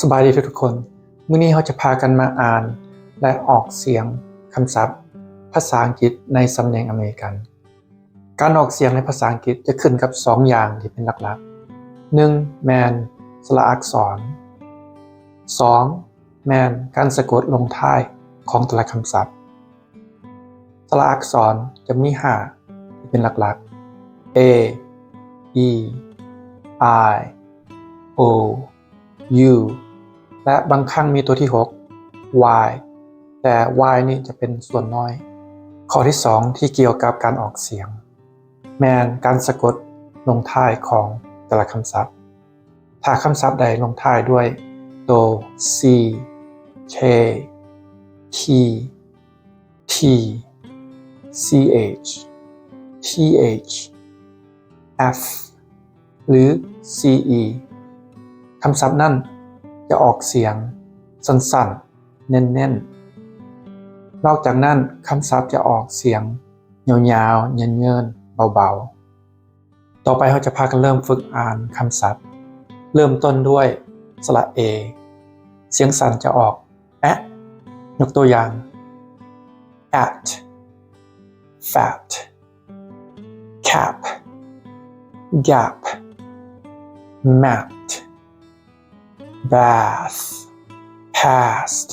ສະບາຍດີທຸກໆຄົນ. ມື້ນີ້ເຮົາຈະພາກັນມາອ່ານ ແລະ ອອກສຽງຄຳສັບພາສາອັງກິດໃນສຳນຽງອາເມລິກັນ. ການອອກສຽງໃນພາສາອັງກິດຈະຂຶ້ນກັບສອງຢ່າງທີ່ເປັນຫຼັກໆ. ໜຶ່ງ ແມ່ນສະຫຼະອັກສອນ. ສອງ ແມ່ນການສະກົດລົງທ້າຍຂອງແຕ່ລະຄຳສັບ. ສະຫຼະອັກສອນຈະມີຫ້າທີ່ເປັນຫຼັກໆ A, E, I, O, U ແລະ ບາງຄັ້ງມີຕົວທີຫົກ Y, ແຕ່ Y ນີ້ຈະເປັນສ່ວນນ້ອຍ. ຂໍ້ທີສອງທີ່ກ່ຽວກັບການອອກສຽງ ແມ່ນການສະກົດລົງທ້າຍຂອງແຕ່ລະຄຳສັບ. ຖ້າຄຳສັບໃດລົງທ້າຍດ້ວຍໂຕ C, K, T, T, C H, T H, F ຫຼື C E ຄຳສັບນັ້ນຈະອອກສຽງສັ້ນໆ ເນັ້ນໆ. ນອກຈາກນັ້ນ ຄຳສັບຈະອອກສຽງຍາວໆ ເຍີນໆ ເບົາໆ. ຕໍ່ໄປເຮົາຈະພາກັນເລີ່ມຝຶກອ່ານຄຳສັບ. ເລີ່ມຕົ້ນດ້ວຍສະຫຼະ A ສຽງສັ້ນຈະອອກ ແອະ. ຍົກຕົວຢ່າງ at, fat, cap, gap, mat, bath, past,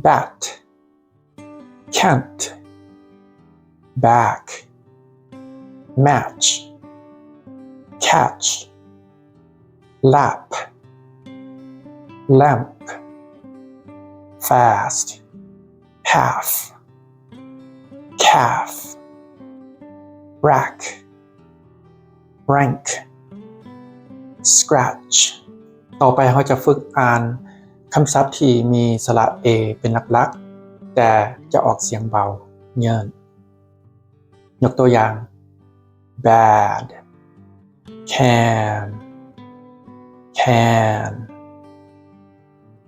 bat, can't, back, match, catch, lap, lamp, fast, half, calf, rack, rank, scratch. ຕໍ່ໄປເຮົາຈະຝຶກອ່ານຄຳສັບທີ່ມີສະຫຼະ A ເປັນຫຼັກໆ ແຕ່ຈະອອກສຽງເບົາ ເຍີນ. ຍົກຕົວຢ່າງ bad, can, can,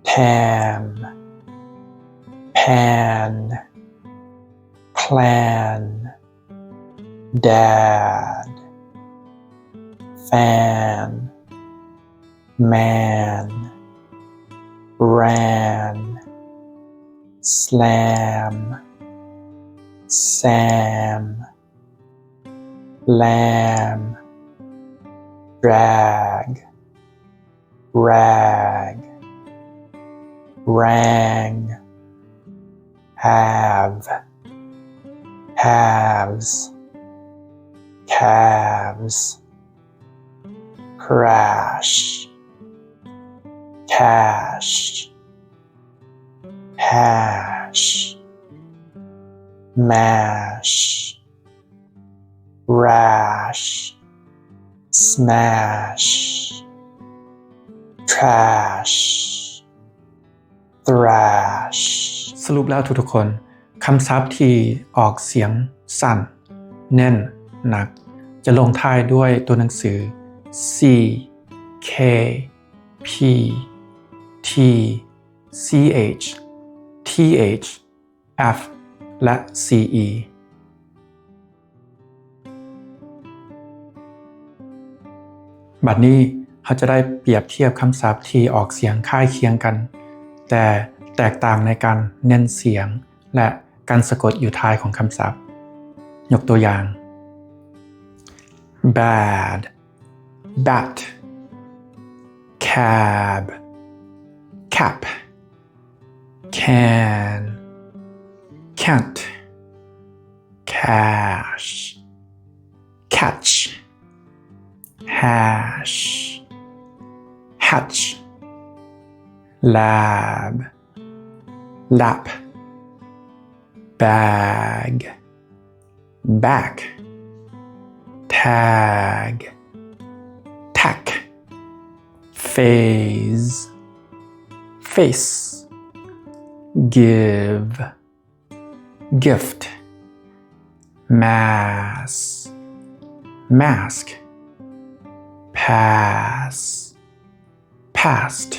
tam, pan, plan, dad, fan, man, ran, slam, sam, lamb, drag, rag, rang, have, halves, calves, crash, cash, hash, mash, rash, smash, trash, thrash. ສະຫຼຸບແລ້ວທຸກໆຄົນ, ຄຳສັບທີ່ອອກສຽງສັ້ນ, ແໜ້ນ, ໜັກ ຈະລົງທ້າຍດ້ວຍຕົວໜັງສື C, K, P, T, C H, T H, F ແລະ C E. ບັດນີ້ເຮົາຈະໄດ້ປຽບທຽບຄຳສັບທີ່ອອກສຽງຄ້າຍຄຽງກັນ ແຕ່ແຕກຕ່າງໃນການເນັ້ນສຽງ ແລະ ການສະກົດຢູ່ທ້າຍຂອງຄຳສັບ. ຍົກຕົວຢ່າງ bad, bat, cab, cap, can, can't, cash, catch, hash, hatch, lab, lap, bag, back, tag, tack, phase, face, give, gift, mass, mask, pass, past.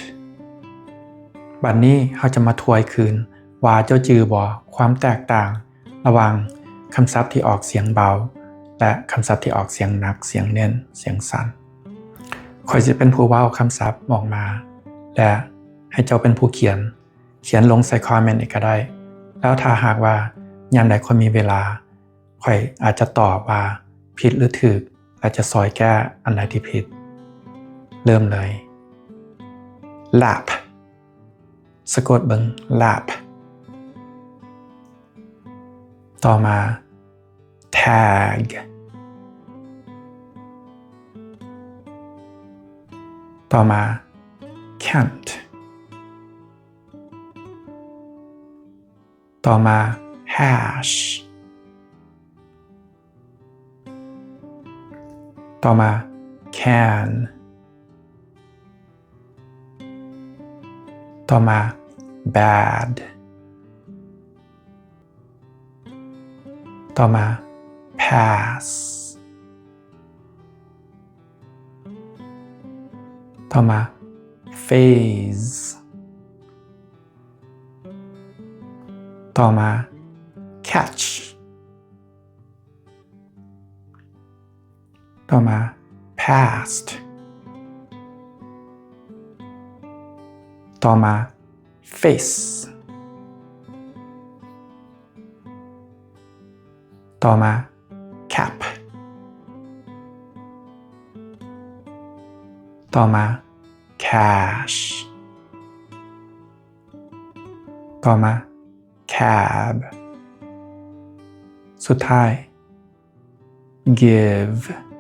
ບັດນີ້ເຮົາຈະມາທວຍຄືນວ່າເຈົ້າຈື່ບໍ່ ຄວາມແຕກຕ່າງລະຫວ່າງຄຳສັບທີ່ອອກສຽງເບົາ ແລະ ຄຳສັບທີ່ອອກສຽງໜັກ, ສຽງເນັ້ນ, ສຽງສັ້ນ. ຂ້ອຍຈະເປັນຜູ້ເວົ້າຄຳສັບອອກມາ ແລະ ໃຫ້ເຈົ້າເປັນຜູ້ຂຽນ, ຂຽນລົງໃສ່ຄອມເມັນນີ້ກໍໄດ້. ແລ້ວຖ້າຫາກວ່າຍາມໃດຂ້ອຍມີເວລາ, ຂ້ອຍອາດຈະຕອບວ່າຜິດຫຼືຖືກ ແລະ ຈະຊ່ອຍແກ້ອັນໃດທີ່ຜິດ. ເລີ່ມເລີຍ. ແລັບ ສະກົດເບິ່ງ ແລັບ. ຕໍ່ມາ ແທັກ. ຕໍ່ມາ ແຄັນ. ຕໍ່ມາ ແຮັຊ. ຕໍ່ມາ ແຄນ. ຕໍ່ມາ ແບດ. ຕໍ່ມາ ແພັສ. ຕໍ່ມາ ເຟສ. ຕໍ່ມາ ແຄັດ. ຕໍ່ມາ ພາສ. ຕໍ່ມາ ເຟສ. ຕໍ່ມາ ແຄັບ. ຕໍ່ມາ ແຄັຊ. ຕໍ່ມາ ແຄັບ. ສຸດທ້າຍ ກິຟ.